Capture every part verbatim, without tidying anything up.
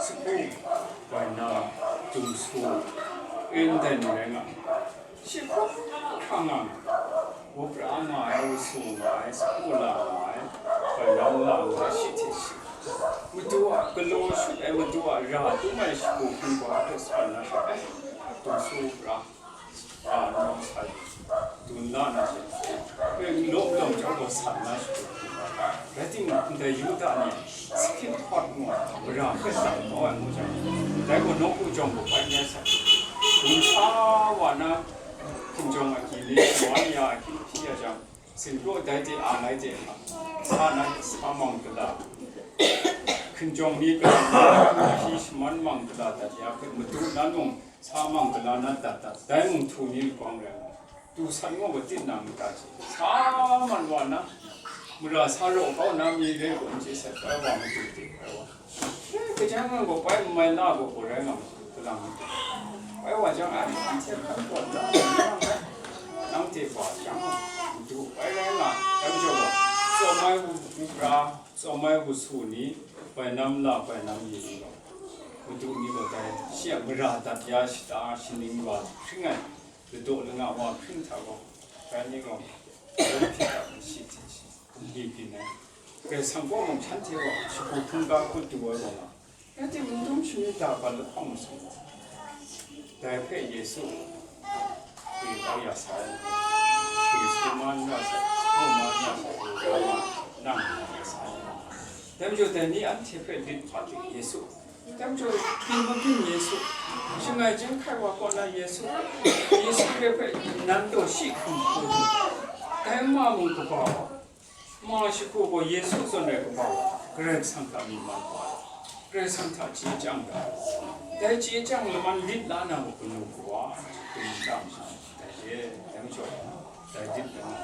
Bai na, Jung Su, en dai ni rai nga, shi hkrum hkrang nga, wop ra nga ai, wu su nga ai, sapu la nga ai, bai na la nga ai, shi hte shi, Madu a galaw shut ai, Madu a ra dum ai shagu hkun wa hpe sa na sha ai, Jung Su ra. Wa nau sa yu, dun la na hte, hpe n law n lawng chyawm gaw san na shagu, rai timung, ndai Yuda ni Sahkinhpawt ngu ai mara hpe tsang kau ai ngu jang, dai gaw nawku jawng gaw bai n rai sai. Dun sa wa na, hkinjawng agyi ni, shawa ni ya ahkying hpyi ya jang, sinkraw dai de ang ai de, sa na sa mang gala, hkinjawng ni galang na hpyi shaman mang gala dat ya hpe, madu na nung, sa mang gala na dat dat, dai mung htu ni lagawng rai nna, du san gaw matit na mata hte, sa man wa na, mara sa raw kau na mi re gaw n chye sai, bai wa madu de, bai wa. Eh, kaja nang gaw bai n mai na gaw, gaw rai nga madu, galang madu. Bai wa jang, ai, anhte hkan gaw na, nang hte wa jang, madu, bai rai nga, dai majaw gaw, tsawm ai wu, wu pra, tsawm ai wu su ni, bai nam la, bai nam yu ni gaw, madu ni gaw dai, shi a mara dat ya shata, shaning wa hpring ai, ladaw langa wa hpring hta gaw, dai ni gaw, dai hte hta shi hte shi, gumhpraw byin ai. Karai Kasang kaw mung shanhte gaw shagu hkungga hkut du ai gaw nga, rai timung, n dum shamyit da, ga lahkawng masum, dai hpe Yesu, gwi kau ya sai, gwi su ma n ra sai, mu ma n ra sai, gwi kau ma nang ya sai. Dai majaw, dai ni anhte hpe lit hpa ting Yesu, dai majaw, byin mabyin Yesu, shangai chyeng hkai wa kaw na Yesu, Yesu hpe hpe nan taw shi hkum hku, dai ma mung kaba wa, ma shagu gaw Yesu zawn rai kaba wa, Karai Kasang hta myi man wa, Karai Kasang hta chye chyang ga, dai chye chyang laman lit la na gaw kanu kawa, kanu tam sha, dai re, dai majaw, dai lit la na,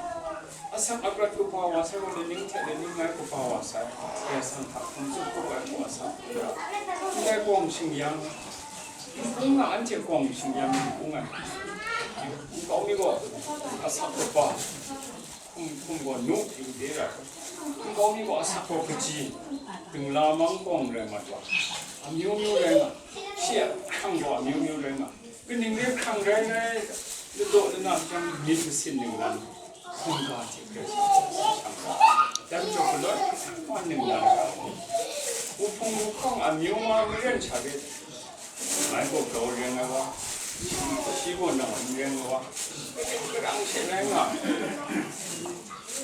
asak aprat kaba wa sai gaw, laning hte laning ngai kaba wa sai, Karai Kasang hta hkum tsup kau ai hku asak, ndai gawng shingyang, n bung nga, anhte gawng shingyang n bung ai, nkau mi gaw asak kaba, hkum, hkum gaw nu, yu de ra, nkau mi gaw asak gaw kaji, dingla mang gawng rai mat wa, amyu myu rai nga, shi a hkrang gaw amyu myu rai nga, kaning re hkrang rai rai, ladaw lana jang myit masin ningnan, hkungga hte Karai Kasang hpe shang ga, dai majaw galoi wa ningnan ga, wuhpung wuhkawng amyu ma maren sha re, ngai gaw grau rai nga wa, shi gaw nang n rai nga wa, karing karang she rai nga,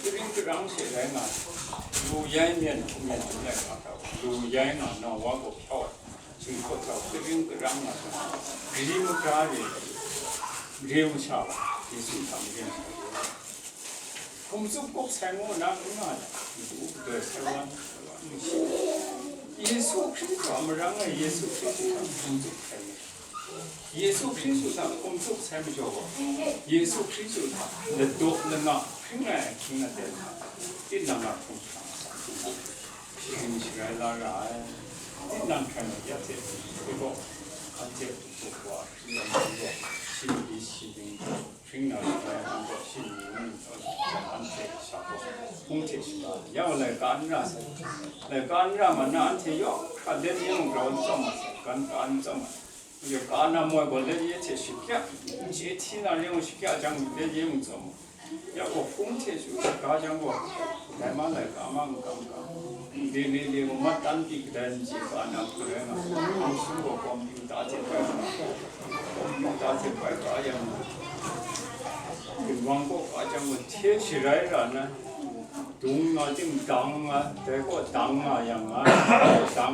karing karang she rai nga, lu yai myen hku myen hku lai hkra hkra, lu yai nga, nang wa gaw hpyawt ai, Shinghkaw hta karing karang nga hkra, gari magra re, re masha wa, Yesu hta maren sha re. Hkum tsup kau sai ngu na, n nga ai, matu gadoi sai wa, sai wa n shi. Yesu Hkristu a marang e, Yesu Hkristu hta hkum tsup sai ngu. Yesu Hkristu hta hkum tsup sai majaw gaw, Yesu Hkristu hta ladaw langa hpring ai ahkying aten hta, tinang a hkum hkrang a, sharin sharai la ra ai. Tinang hkrai mat ya hte, shi gaw, anhte hpuk wa, shi gaw, shi pyi shi ning, hpring na sharai, anhte shi ning, anhte sha gaw, hpung hte shaga, ya gaw laika n ra sai. Laika n ra ma na, anhte yawng hkra let ye mung grau n tsawm ma sai, gan ka n tsawm ma sai. Yawng ka na moi gaw let ye hte shakyak, n chye hti na re mung shakyak jang, let ye mung tsawm ma. Ya gaw hpung hte shu shaga jang gaw, dai ma laika ma n kam ga, de le le gaw mat tan pyi kadai n chye ga na hku rai nga, hpung shu gaw kawm yu ta hte bai, kawm yu ta hte bai ga yang, ginwang kaw ga jang gaw hte sharai ra na, dung nga ting dang nga, dai gaw dang nga yang nga, dang